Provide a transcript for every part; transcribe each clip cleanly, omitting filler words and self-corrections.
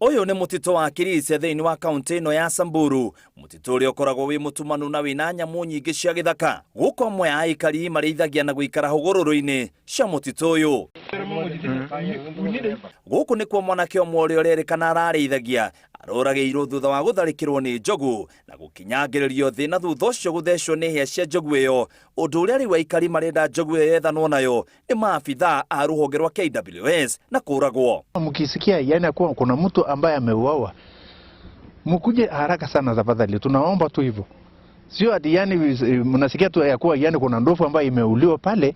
Ũyũ nĩ mũtitũ wa Kirisia thĩinĩ wa kaũntĩ ĩno ya Samburu, mũtitũ ũrĩa ũkoragwo wĩ mũtumanu na wĩna nyamũ nyingĩ cia gĩthaka. Gũkũ amwe a aikari marĩithagia na gũikara hũgũrũrũ-inĩ cia mũtitũ ũyũ. Gũkũ nĩkuo mwanake ũmwe ũrĩa ũrerĩkana ararĩithagia aroragĩirwo thutha wa gũtharĩkĩrwo nĩ njogu na gũkinyangĩrĩrio thĩ na thutha ũcio gũthecwo nĩ hĩa cia njogu ĩyo, ũndũ ũrĩa rĩu aikari marenda njogu ĩyo yethanwo nayo nĩ maabithaa a rũhonge rwa KWS na kũragwo. Mkisikia yani kuwa kuna mtu ambaye ameuawa, mkuje haraka sana tafadhali, tunaomba tu hivyo, sio ati yani mnasikia tu ya kuwa yani kuna ndovu ambayo imeuliwa pale,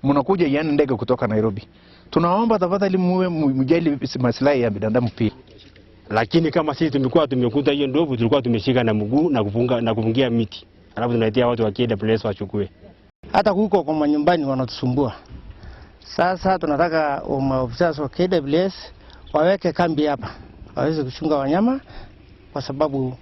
mnakuja yani ndege kutoka Nairobi. Tunaomba tafadhali muwe mjali maslahi ya binadamu pia. Lakini kama sisi tumekuwa tumekuta hiyo ndovu, tulikuwa tumeshika na mguu na kufunga na kufungia miti, alafu tunaitia watu wa KWS wachukue. Hata huko kwa manyumbani wanatusumbua. Sasa tunataka maofisa wa KWS waweke kambi hapa waweze kuchunga wanyama, kwa sababu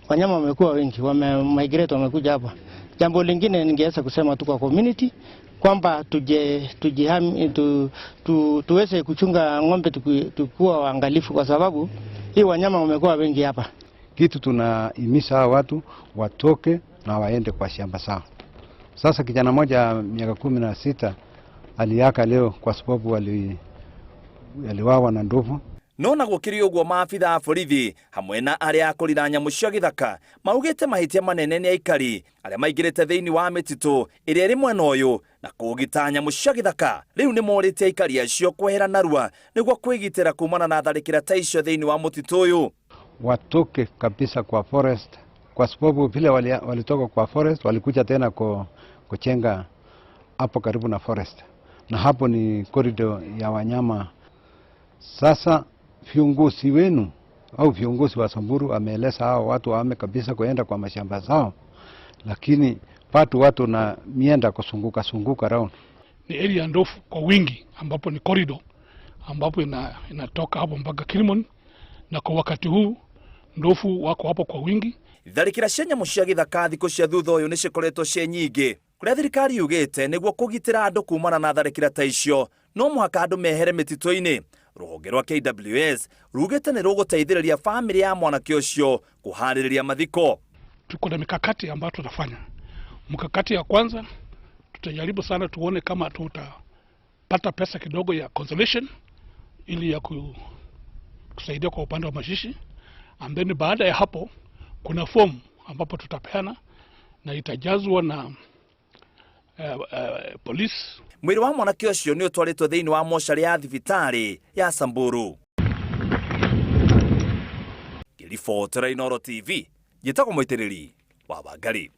wanyama wamekuwa wengi, wame migrate, wamekuja hapa. Jambo lingine ningeweza kusema tu kwa community kwamba tuje tujihami tu, tu, tuweze kuchunga ng'ombe tukuwa waangalifu, kwa sababu hii wanyama wamekuwa wengi hapa. Kitu tunahimiza hawa watu watoke na waende kwa shamba zao. Sasa kijana mmoja miaka 16 aliaga leo kwa sababu aliuawa na ndovu. No na gũkĩrĩ ũguo, maabitha a borithi hamwe na arĩa a kũrira nyamũ cia gĩthaka maugĩte mahĩtia manene nĩ aikari arĩa maingĩrĩte thĩinĩ wa mĩtitũ ĩrĩa ĩrĩ mwena ũyũ na kũũgita nyamũ cia gĩthaka. Rĩu nĩ morĩtie aikari acio kwehera narua nĩguo kwĩgitĩra kumana na tharĩkĩra ta icio thĩinĩ wa mũtitũ ũyũ. Watoke kabisa kwa forest, kwa sababu vile walitoka kwa forest walikuja tena kujenga hapo karibu na forest, na hapo ni corridor ya wanyama. Sasa viongozi wenu au viongozi wa Samburu ameeleza hao watu wahame kabisa kuenda kwa mashamba zao, lakini bado watu na mienda kusunguka sunguka round. Ni area ya ndovu kwa wingi, ambapo ni corridor ambapo inatoka hapo mpaka Kilimon, na kwa wakati huu ndovu wako hapo kwa wingi. Tharĩkĩra cia nyamũ cia gĩthaka thikũ cia thutha ũyũ nĩ cikoretwo ciĩ nyingĩ, kũrĩa thirikari yugĩte nĩguo kũgitĩra andũ kumana na tharĩkĩra ta icio no mũhaka andũ mehere mĩtitũ-inĩ. Rũhonge rwa KWS rugĩte nĩ rũgũteithĩrĩria bamĩrĩ ya mwanake ũcio kũharĩrĩria mathiko. Tuko na mikakati ambayo tutafanya. Mkakati ya kwanza, tutajaribu sana tuone kama tutapata pesa kidogo ya consolation ili ya kusaidia kwa upande wa mazishi, and then baada ya hapo kuna fomu ambapo tutapeana na itajazwa na police. Mwĩrĩ wa mwanake ũcio nĩ ũtwarĩtwo thĩinĩ wa mocarĩ ya thibitarĩ ya Samburu. Ngĩribotera Inooro TV, njĩtagwo Mũitĩrĩri wa Wangari.